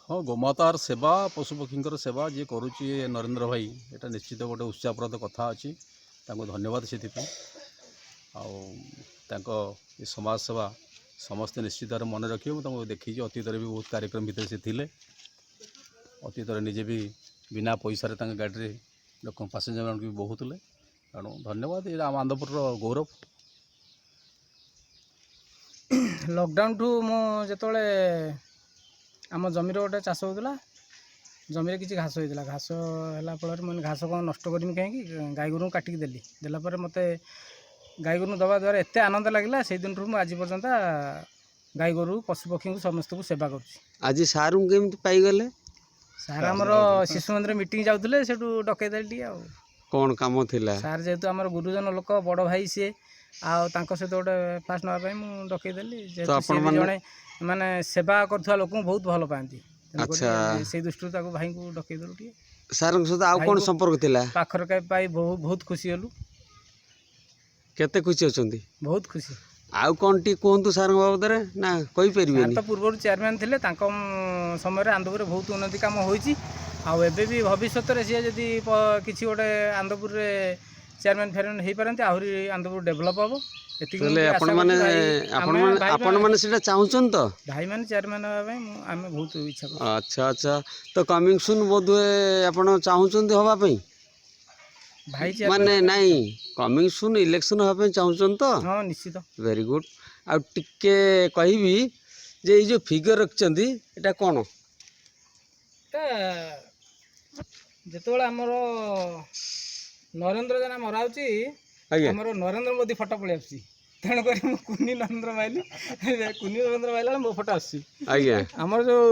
ହଁ, ଗୋମାତାର ସେବା, ପଶୁପକ୍ଷୀଙ୍କର ସେବା ଯିଏ କରୁଛି ଏ ନରେନ୍ଦ୍ର ଭାଇ, ଏଇଟା ନିଶ୍ଚିତ ଗୋଟେ ଉତ୍ସାହପ୍ରଦ କଥା ଅଛି। ତାଙ୍କୁ ଧନ୍ୟବାଦ ସେଥିପାଇଁ। ଆଉ ତାଙ୍କ ଏ ସମାଜ ସେବା ସମସ୍ତେ ନିଶ୍ଚିତ ଭାବରେ ମନେ ରଖିବେ। ମୁଁ ତାଙ୍କୁ ଦେଖିଛି, ଅତୀତରେ ବି ବହୁତ କାର୍ଯ୍ୟକ୍ରମ ଭିତରେ ସେ ଥିଲେ। ଅତୀତରେ ନିଜେ ବି ବିନା ପଇସାରେ ତାଙ୍କ ଗାଡ଼ିରେ ଲୋକ ପାସେଞ୍ଜରମାନଙ୍କୁ ବି ବୋହୁଥିଲେ। ତେଣୁ ଧନ୍ୟବାଦ, ଏଇଟା ଆମ ଆନନ୍ଦପୁରର ଗୌରବ। ଲକଡାଉନଠୁ ମୁଁ ଯେତେବେଳେ ଆମ ଜମିରେ ଗୋଟେ ଚାଷ ହେଉଥିଲା, ଜମିରେ କିଛି ଘାସ ହେଇଥିଲା। ଘାସ ହେଲା ଫଳରେ ମୁଁ କହିଲି, ଘାସ କ'ଣ ନଷ୍ଟ କରିମି କାହିଁକି? ଗାଈ ଗୋରୁଙ୍କୁ କାଟିକି ଦେଲି। ଦେଲା ପରେ ମୋତେ ଗାଈ ଗୋରୁଙ୍କୁ ଦେବା ଦ୍ୱାରା ଏତେ ଆନନ୍ଦ ଲାଗିଲା, ସେଇ ଦିନଠୁ ମୁଁ ଆଜି ପର୍ଯ୍ୟନ୍ତ ଗାଈ ଗୋରୁ, ପଶୁପକ୍ଷୀଙ୍କୁ ସମସ୍ତଙ୍କୁ ସେବା କରୁଛି। ଆଜି ସାର୍ଙ୍କୁ କେମିତି ପାଇଗଲେ? ସାର୍ ଆମର ଶିଶୁ ମନ୍ଦିର ମିଟିଂ ଯାଉଥିଲେ, ସେଠୁ ଡକେଇ ଦେଲି ଟିକେ। ଆଉ କ'ଣ କାମ ଥିଲା? ସାର୍ ଯେହେତୁ ଆମର ଗୁରୁଜନ ଲୋକ, ବଡ଼ ଭାଇ ସିଏ, ଆଉ ତାଙ୍କ ସହିତ ଗୋଟେ ଫାଷ୍ଟ ନେବା ପାଇଁ ମୁଁ ଡକେଇଦେଲି। ଯେହେତୁ ସିଏ ବି ଜଣେ ମାନେ ସେବା କରୁଥିବା ଲୋକଙ୍କୁ ବହୁତ ଭଲ ପାଆନ୍ତି, ତେଣୁକରି ଆମେ ସେଇ ଦୃଷ୍ଟିରୁ ତାକୁ ଭାଇଙ୍କୁ ଡକେଇଦେଲୁ ଟିକେ। ସାର୍ଙ୍କ ସହିତ ଆଉ କ'ଣ ଭାଇଙ୍କୁ ସମ୍ପର୍କ ଥିଲା? ପାଖରେ ପାଇ ବହୁତ ବହୁତ ଖୁସି ହେଲୁ। କେତେ ଖୁସି ଅଛନ୍ତି? ବହୁତ ଖୁସି। ଆଉ କ'ଣ ଟିକେ କୁହନ୍ତୁ ସାର୍ଙ୍କ ବାବଦରେ, ନା କହିପାରିବେନି? ସାର୍ ତ ପୂର୍ବରୁ ଚେୟାରମ୍ୟାନ୍ ଥିଲେ। ତାଙ୍କ ସମୟରେ ଆନନ୍ଦପୁରରେ ବହୁତ ଉନ୍ନତି କାମ ହୋଇଛି। ଆଉ ଏବେ ବି ଭବିଷ୍ୟତରେ ସିଏ ଯଦି କିଛି ଗୋଟେ ଆନନ୍ଦପୁରରେ ଚେୟାରମ୍ୟାନ୍ ଫେୟାରମ୍ୟାନ୍ ହେଇପାରନ୍ତି, ଆହୁରି ଆନନ୍ଦପୁର ଡେଭଲପ୍ ହେବ, ଏତିକି ମୁଁ ତାହେଲେ ଟିକେ ଆଶା ଆପଣମାନେ କରୁଛି। ଭାଇ ଆମେ ଆପଣମାନେ ଭାଇ ଆପଣମାନେ ସେଇଟା ଚାହୁଁଛନ୍ତି ତ? ଭାଇମାନେ ଚେୟାରମ୍ୟାନ୍ ହେବା ପାଇଁ ମୁଁ ଆମେ ବହୁତ ଇଚ୍ଛା କରୁଛୁ। ଆଚ୍ଛା, ତ କମିଂ ସୁନ୍ ବୋଧହୁଏ ଆପଣ ଚାହୁଁଛନ୍ତି ହେବା ପାଇଁ? ଭାଇ ମାନେ ଚେୟାରମ୍ୟାନ୍। ନାଇଁ, କମିଂ ସୁନ୍ ଇଲେକ୍ସନ୍ ହେବା ପାଇଁ ଚାହୁଁଛନ୍ତି ତ? ହଁ, ନିଶ୍ଚିତ। Very good. ଆଉ ଟିକେ କହିବି ଯେ ଏଇ ଯେଉଁ ଫିଗର ରଖିଛନ୍ତି, ଏଇଟା କ'ଣ? ଏଟା ଯେତେବେଳେ ଆମର ନରେନ୍ଦ୍ର ଜେନା ମରା ହେଉଛି, ଆମର ନରେନ୍ଦ୍ର ମୋଦି ଫଟୋ ପଳେଇ ଆସୁଛି। ତେଣୁକରି ମୁଁ କୁନି ନରେନ୍ଦ୍ର ମାଇଲି। କୁନି ନରେନ୍ଦ୍ର ମାଇଲା ବେଳେ ମୋ ଫଟୋ ଆସୁଛି। ଆମର ଯେଉଁ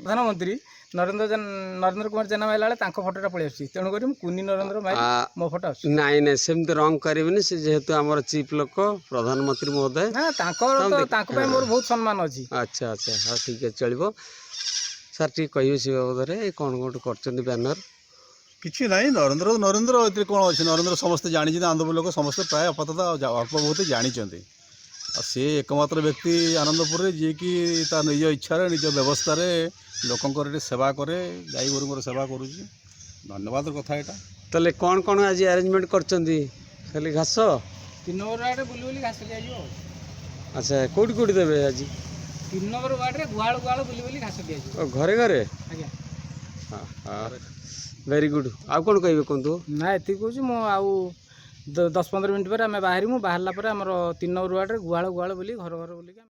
ପ୍ରଧାନମନ୍ତ୍ରୀ ନରେନ୍ଦ୍ର କୁମାର ଜେନା ମାଇଲା ବେଳେ ତାଙ୍କ ଫଟୋଟା ପଳେଇ ଆସୁଛି। ତେଣୁକରି ମୁଁ କୁନି ନରେନ୍ଦ୍ର ମାଇଲି, ମୋ ଫଟୋ ଆସୁଛି। ନାଇଁ, ସେମିତି ରଙ୍ଗ କରିବେନି। ସେ ଯେହେତୁ ଆମର ଚିଫ୍ ଲୋକ, ପ୍ରଧାନମନ୍ତ୍ରୀ ମହୋଦୟ। ନା, ତାଙ୍କର ତ ତାଙ୍କ ପାଇଁ ମୋର ବହୁତ ସମ୍ମାନ ଅଛି। ଆଚ୍ଛା, ହଁ, ଠିକ୍ ଅଛି, ଚଳିବ। ସାର୍, ଟିକେ କହିବେ ସେ ବାବଦରେ, ଏ କ'ଣ ଗୋଟେ କରିଛନ୍ତି ବ୍ୟାନର? କିଛି ନାହିଁ, ନରେନ୍ଦ୍ର ନରେନ୍ଦ୍ର, ଏଥିରେ କ'ଣ ଅଛି? ନରେନ୍ଦ୍ର ସମସ୍ତେ ଜାଣିଛନ୍ତି। ଆନନ୍ଦପୁର ଲୋକ ସମସ୍ତେ ପ୍ରାୟ ଆପାତତଃ ଅଳ୍ପ ବହୁତ ଜାଣିଛନ୍ତି। ଆଉ ସେ ଏକମାତ୍ର ବ୍ୟକ୍ତି ଆନନ୍ଦପୁରରେ, ଯିଏକି ତା ନିଜ ଇଚ୍ଛାରେ, ନିଜ ବ୍ୟବସ୍ଥାରେ ଲୋକଙ୍କର ଏଠି ସେବା କରେ, ଗାଈ ଗୋରୁଙ୍କର ସେବା କରୁଛି। ଧନ୍ୟବାଦର କଥା ଏଇଟା। ତାହେଲେ କ'ଣ କ'ଣ ଆଜି ଆରେଞ୍ଜମେଣ୍ଟ କରିଛନ୍ତି? ଖାଲି ଘାସ? 3 ନମ୍ବର ୱାର୍ଡ଼ରେ ବୁଲି ବୁଲି ଘାସ ଦିଆଯିବ ଆଉ। ଆଚ୍ଛା, କେଉଁଠି କେଉଁଠି ଦେବେ ଆଜି? 3 ନମ୍ବର ୱାର୍ଡ଼ରେ ଗୁହାଳ ଗୁହାଳ ବୁଲି ବୁଲି ଘାସ ଦିଆଯିବ। ଓ, ଘରେ ଘରେ? ଆଜ୍ଞା। ହଁ, ଭେରି ଗୁଡ୍। ଆଉ କ'ଣ କହିବେ କୁହନ୍ତୁ। ନା, ଏତିକି କହୁଛି ମୁଁ। ଆଉ 10-15 ମିନିଟ୍ ପରେ ଆମେ ବାହାରିବୁ। ବାହାରିଲା ପରେ ଆମର 3 ନମ୍ବର ୱାର୍ଡ଼ରେ ଗୁହାଳ ଗୁହାଳ ବୁଲି, ଘର ଘର ବୁଲିକି ଆମେ